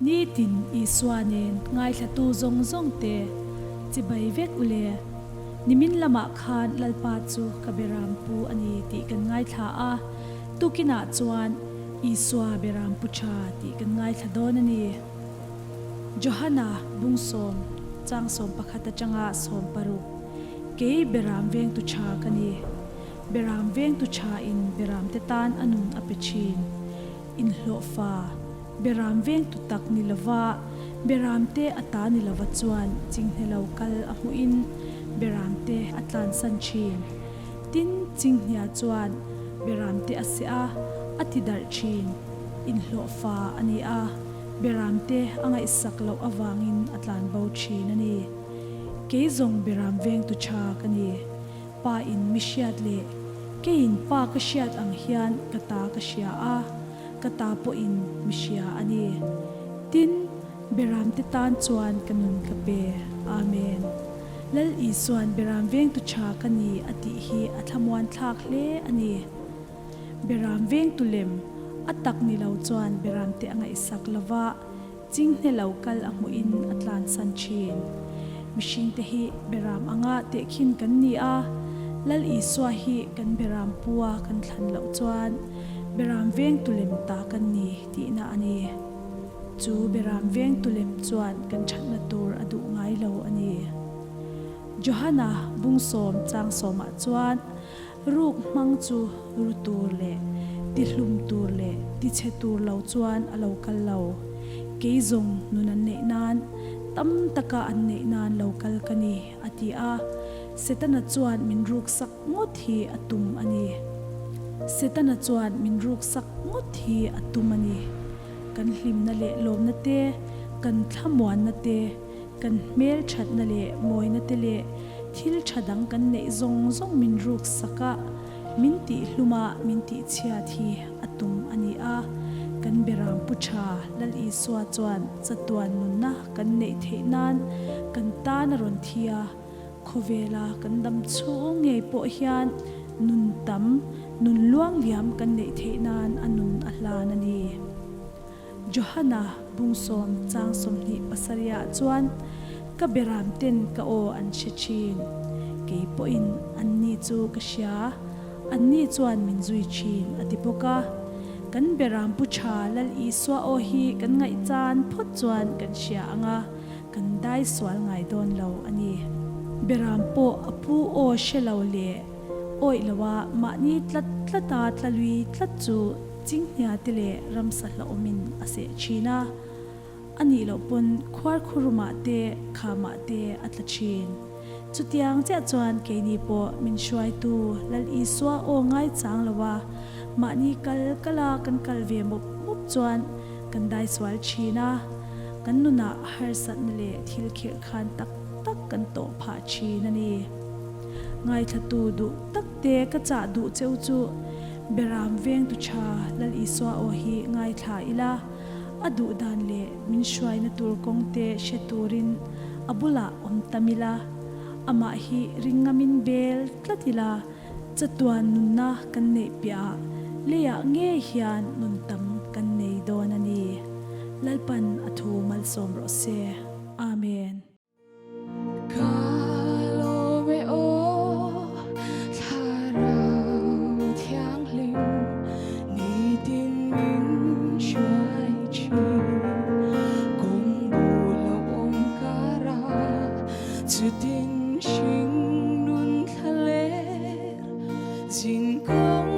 Nitin Isua nen ngaithlatu zawng zawng te chibai vek u le. Nimin lamah khan Lalpa chu ka beram pu a ni tih kan ngaithla a, tukinah chuan Isua beram pu tha tih kan ngaithla dawn a ni. Johana bungsawm changsawm pakhat atanga 16, Kei beram vengtu tha ka ni. Beram vengtu tha in beramte tan a nun a pe thin. Inhlawhfa, beram vengtu tak ni lova, beramte a ta ni lova chuan chinghne lo kal a hmuhin beramte a tlansan thin. Tin, chinghnia chuan beramte a seh a, a ti darh thin. Inhlawhfa a ni a, beramte a ngaihsak loh avangin a tlanbo thin a ni. Kei zawng beram vengtu tha ka ni. Pa in mi hriat leh keiin pa ka hriat ang hian ka ta ka hria a, ka ta pawhin mi hria a ni. Tin, Beramte tan chuan ka nun ka pe. Amen. Lal Isuan Beram vengtu tha ka ni a tih hi a thlamuan thlak hle a ni. Beram vengtu lem a tak ni lo chuan Beramte a ngaihsak lova, Chinghne lo kal a hmuhin a tlansan thin. Mihringte hi beram anga tehkhin kan ni a, Lal Isua hi kan beram pua kan thlan loh chuan beram vengtu lem ta kan ni tihna a ni. Chu beram vengtu lem chuan kan thatna tur a duh ngai lo a ni. Johana bungsawm changsawmah chuan Ruk hmang chu ru tur leh tihlum tur leh tichhe tur lo chuan a lo kal lo. Kei zawng nun an neih nan, tam taka an neih nan lo kal ka ni, a ti a. Setana chuan min ruksak ngawt hi a tum a ni. Setana chuan min ruksak ngawt hi a tum a ni. Kan hlimna leh lawmna te, kan thlamuanna te, Kan hmel thatna leh mawina te leh thil tha dang kan neih zawng zawng min ruk sak a, min tih hlum a, min tih chhiat hi a tum a ni a. Kan Beram Pu Tha Lal Isua chuan chatuan nunna kan neih theih nan kan tan a rawn thi a, khawvela kan dam chhung ngei pawh hian nun tam, nun luang liam kan neih theih nan a nun a hlan a ni. Johana bungsawm chang 27 ah chuan ka beram ten ka aw an hre thin. Kei pawhin anni chu ka hria, anni chuan min zui thin a ti bawk a. Kan beram pu tha Lal Isua aw hi kan ngaihchan phawt chuan kan hria ang a, kan dai sual ngai dawn lo a ni. Beram pawh a pu aw hre lo leh awih lo a mahni tlat tlata tlalui tlat chu Chinghnia te leh ramsa hlauhawmin a seh thin a, a nih loh pawn khuarkhurumah te khamah te a tla thin. Chutiang chiah chuan keini pawh min hruaitu Lal Isua aw ngaichang lo a, mahni kal kala kan kal ve mawp mawp chuan kan daisual thin a, kan nunah harsatna leh thil khirh khan tak tak kan tawh phah thin a ni. Ngaithlatu duh tak te ka chah duh cheu chu Beram vengtu tha Lal Isua aw hi ngaithla ila, a duh dan leh min hruaina tur kawng te hre turin a bulah awm tam ila, amah hi ringamin bel tlat ila, chatuan nunna kan neih piahah leiah ngei hian nun tam kan nei dawn a ni. Lalpan a thu malsawm rawh se. Amen. Ka lawm e aw Thlarau Thianghlim nitin min hruai thin Kawng bul a awm kara chutin hring nun thla ler zin kawng.